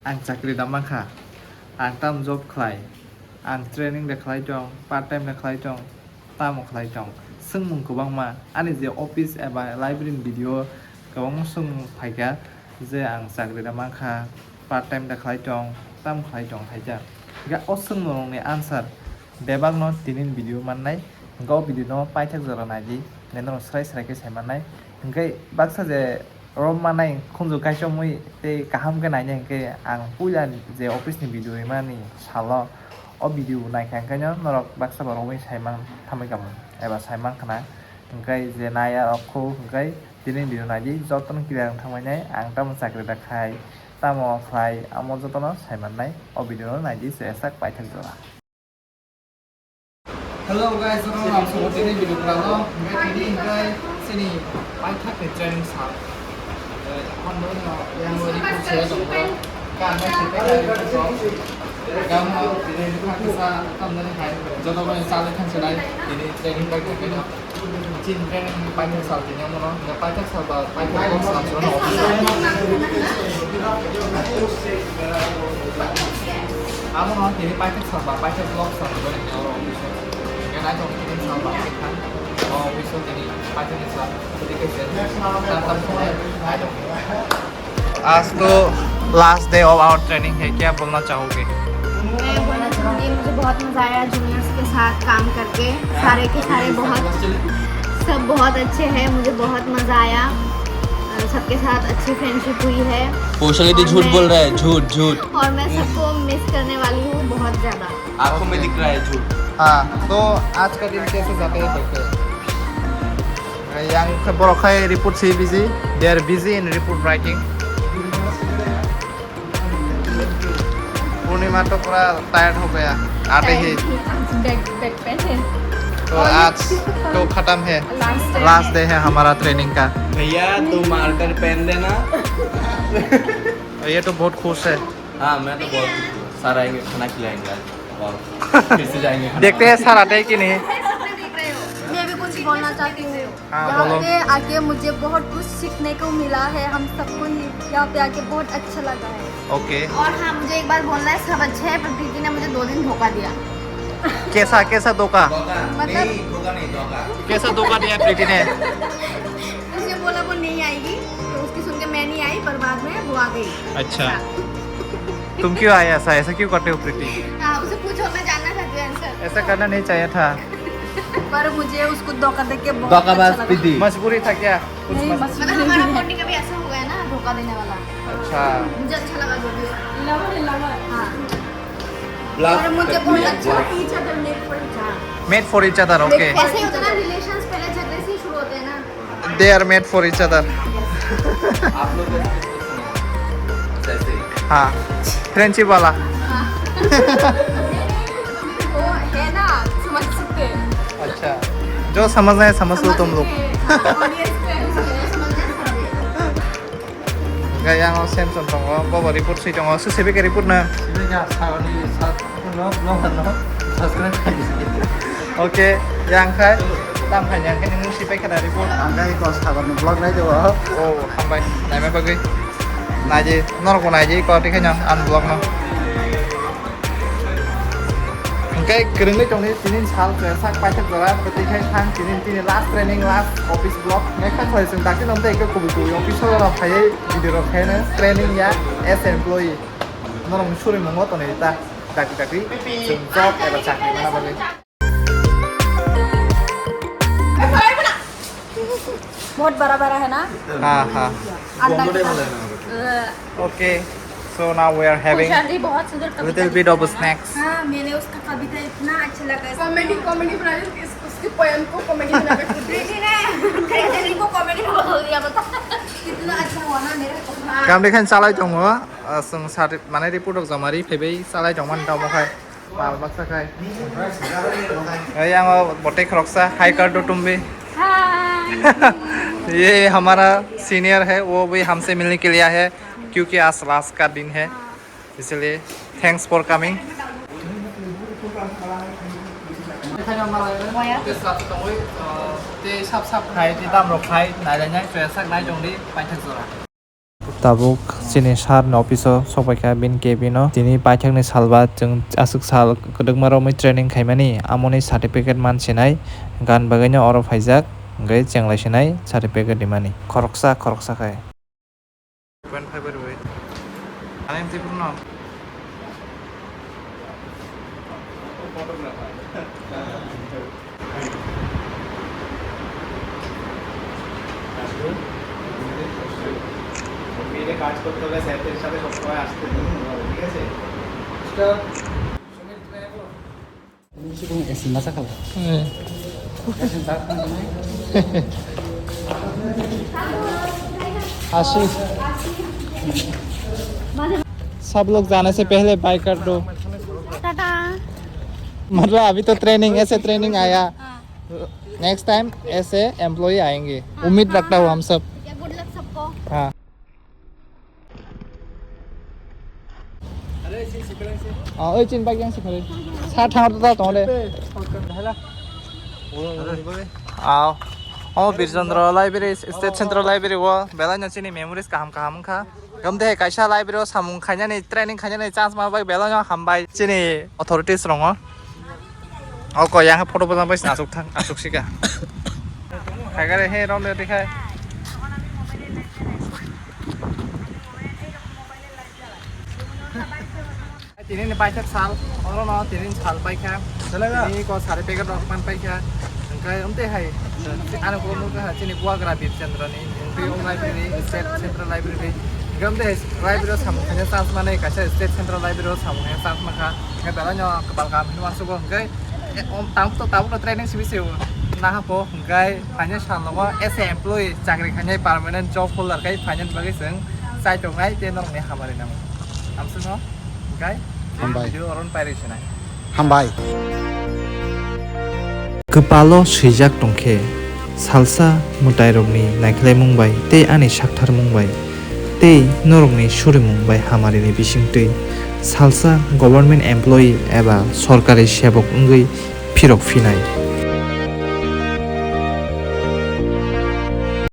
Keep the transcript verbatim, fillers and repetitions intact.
Ang chakri da mankha, ang tamo job khlai, ang training da khlai tong, part time da khlai tong, tamo khlai tong. Swngmung kwbangma, ani je office eba library ni video kwbangma swngmung phaikha je ang chakri da mankha, part time da khlai tong, tamo khlai tong hai kha. Hingkhe o swngmungrokni answer bebakno tini ni video mannai, hingkhe o video no paithak jora naidi, norok srai srai khe sai mannai. Hingkhe baksa je oro manai khunju kaichomwi tei kaham khe nainai hingkhe ang puila je office ni video rimani salo o video naikha hingkhe no norok baksa bo romwi saiman thamwi kamo eba saiman khna hingkhe je naiya rok kho hingkhe tini video naidi jotono clear wng thangmani ang tamo chakri da khai tamo khlai amo jotono saimannai o video no naidi se sak paithak jora. Hello guys, jotono lamsogo tini video kwrwngno hingkhe tini hingkhe chini paithakni training sal. Hingkhe ekhon bo no yang bo report se tongkha. Ka ang se tei ka report ko. Gam no tini kisa tamnani hai jotono chale thangsinai tini training paithak no. Chin training paithak sal tini omono hingkhe paithak sal ba paithak kok sal sal no office. Amo no tini paithak sal ba paithak vlog sal sal ni oro office. Hingkhe naithok tini sal ba khe thang o office tini paithak ni sal tini khe se tam tam sal naithok. आज तो last day of our training है, क्या बोलना चाहोगे? मैं बोलना चाहूँगी, मुझे बहुत मज़ा आया जूनियर्स के साथ काम करके। सारे के सारे बहुत, सब बहुत अच्छे हैं, मुझे बहुत मज़ा आया। अ, सबके साथ अच्छी फ्रेंडशिप हुई है। पोशाली दी और झूठ मैं बोल रहा है, झूठ, झूठ। और मैं सबको मिस करने वाली हूँ बहुत ज़्यादा। आंखों में दिख रहा है झूठ। हाँ, तो आज का दिन कैसे जाता है देखते हैं। Yang khe borok khai report si busy, they are busy in report writing. पूर्णिमा तो पूरा टायर्ड हो गया आते ही। बैक, बैक पेन है। तो आज तो खत्म है, लास्ट डे है हमारा ट्रेनिंग का। भैया, दो मार्कर पेन देना। ये तो बहुत खुश है। हाँ, मैं तो बहुत खुश हूँ। सर आएंगे, खाना खिलाएंगे आज। और फिर से जाएंगे खाना देखते हैं सर आते हैं कि नहीं। मैं भी कुछ बोलना चाहती हूँ। हाँ, यहाँ बोलो। पे आके मुझे बहुत कुछ सीखने को मिला है। हम सबको ही यहाँ पे आके बहुत अच्छा लगा है। ओके। और हाँ, मुझे एक बात बोलना है, सब अच्छे हैं, पर प्रीति ने मुझे दो दिन धोखा दिया। कैसा, कैसा धोखा? धोखा मतलब नहीं, धोखा नहीं, धोखा। कैसा धोखा दिया प्रीति ने? उसने बोला वो नहीं आएगी, तो उसकी सुन के मैं नहीं आई, पर बाद में वो आ गई। अच्छा। ऐसा। तुम क्यों आए ऐसा? ऐसा क्यों करते हो प्रीति? हाँ, उसे पूछो, मैं जानना चाहती हूँ आंसर। ऐसा करना नहीं चाहिए था। पर मुझे उसको धोखा देके बहुत धोखाबाज अच्छा लगा। प्रीति। मजबूरी था क्या? कुछ नहीं, मजबूरी मतलब हमारा बॉन्डिंग अभी ऐसा हो गया ना, धोखा देने वाला। अच्छा। मुझे अच्छा लगा जो भी हो। लवर है, लवर। हाँ। Love और मुझे बहुत अच्छा लगा। Each other made for each other। Made for each other, okay। ऐसे ही होता है ना, रिलेशंस पहले झगड़े से ही शुरू होते हैं ना। They are made for each other। आप लोग ऐसे कुछ नहीं। जैसे ही। हाँ, फ्रेंडशिप वाला। हाँ। वो है ना, समझ सकते हैं। अच्छा, जो समझना है समझ लो तुम लोग। समझ सकते हैं। हाँ, ऑडियंस को समझ सकते हैं। Gayang o Samson tongo, bobo report swi tongo, swi sebe khe report no? Sebe khe sakni sa-, no, no, no, subscribe khai di. Okay, yang khai, tam khai yang khai, nung swi pai khana report. Ang khai ko sagarni vlog nai do. Oh, hambai, naima bagwi. Naidi, norok bo naidi, ko tikhaino, ang vlog no. Hingke kwrwngwi tongdi tini sal chwrasak paithak jora, bwtwi khai thang tini, tini last training, last office block. Mekha khwlai chwng dakti nong tei kubui kubui office o rok phaiwi video rok khaino training ya as employee. Norok ni suri mungo tonwi ta dakti dakti chwng job eba chakri mana bagwi. बहुत बड़ा बड़ा है ना? हाँ, हाँ। अंडा के साथ। Okay, so now we are having खुशहाली बहुत सुंदर कविता little bit of लिखा है ना? Snacks। हाँ, मैंने उसका कविता इतना अच्छा लगा। कॉमेडी, कॉमेडी बना दे, इस, उसके पोएम को कॉमेडी बना के खुद दे। प्रीति ने, प्रीति को कॉमेडी बोल दिया, बता। कितना अच्छा हुआ ना मेरा। Kamri khan chalai tongo, ah, chwng sari, mane report rok joma ri phaibai chalai tongmani tamo khai. Pal baksa khai. Ei, ang o botei khoroksa, hi kar do tum bhi. Hi. ये हमारा सीनियर है, वो भी हमसे मिलने के लिए आया है, क्योंकि आज लास्ट का दिन है, इसलिए thanks for coming। Tei sap sap khai, tei dam rok khai, nai lai nai, chwya sak nai tong di, paithak jora. Tabuk chini sir ni office o sokpaikha bini cabin o. Tini paithakni salba chwng aswk sal kwdwkma romwi training khaimani, amoni certificate mansinai, gan bagwino oro phaijak, hwnkhe chenglaisinai certificate rimani. Khoroksa khoroksa khai. Point five by eight. Ani tei phuru no. মিলে কাজ করতে হলে স্যারদের সাথে সবসময় আসতে হবে, ঠিক আছে? তুমি কিছু কোনো এসি মাসা খাও? হ্যাঁ। এসি দাঁত খাও তুমি? आशीष, सब लोग जाने से पहले बाय कर दो। टाटा। मतलब अभी तो ट्रेनिंग, ऐसे ट्रेनिंग आया। हाँ। नेक्स्ट टाइम ऐसे एम्प्लॉई आएंगे। हाँ, उम्मीद हाँ, रखता हूँ हाँ। हम सब। ठीक है, गुड लक सबको। हाँ। Ah, oi chini bike yang sikali. Sa thang ta tong de. Aw. O Birchandra Library, State Central Library o belai no chini memories kaham kaham wngkha. Gam de kaisa library o samung khainani, training khainani chance ma bai belai no hambai chini authorities rongo. O ko yang photo bojang bai asuk thang, asuk sika. Khaigare he rom de dikhai. Tini ni paithak sal, oro no tini sal paikha. Tini ko sari packet rok man paikha. Hingkai umte hai, ano ko mukha chini Buagra Birchandra ni, hingkai o library, State Central Library. Hingkai umte hai library o samung khaina chance mane, kaisa State Central Library o samung khaina chance makha. Hingkai belai no kabal kam hinwi uansukgo hingkai. Eh, om, tabuk to, tabuk to training sibi se o. Naha po, hingkai, finance sal nogo, as a employee, chakri khainai permanent job holder khai finance bagwi chwng chai tongnai, tei norokni hamari nango. Amswkno, hingkai, Hambai. Video oron pairi sinai. Hambai. Kwpalo swijak tongkhe, salsa mwtairokni naikhlaimung bai tei ani saktharmung bai tei norokni surimung bai hamarini bisingtwi salsa government employee eba sorkari sebok wngwi phirok phinai.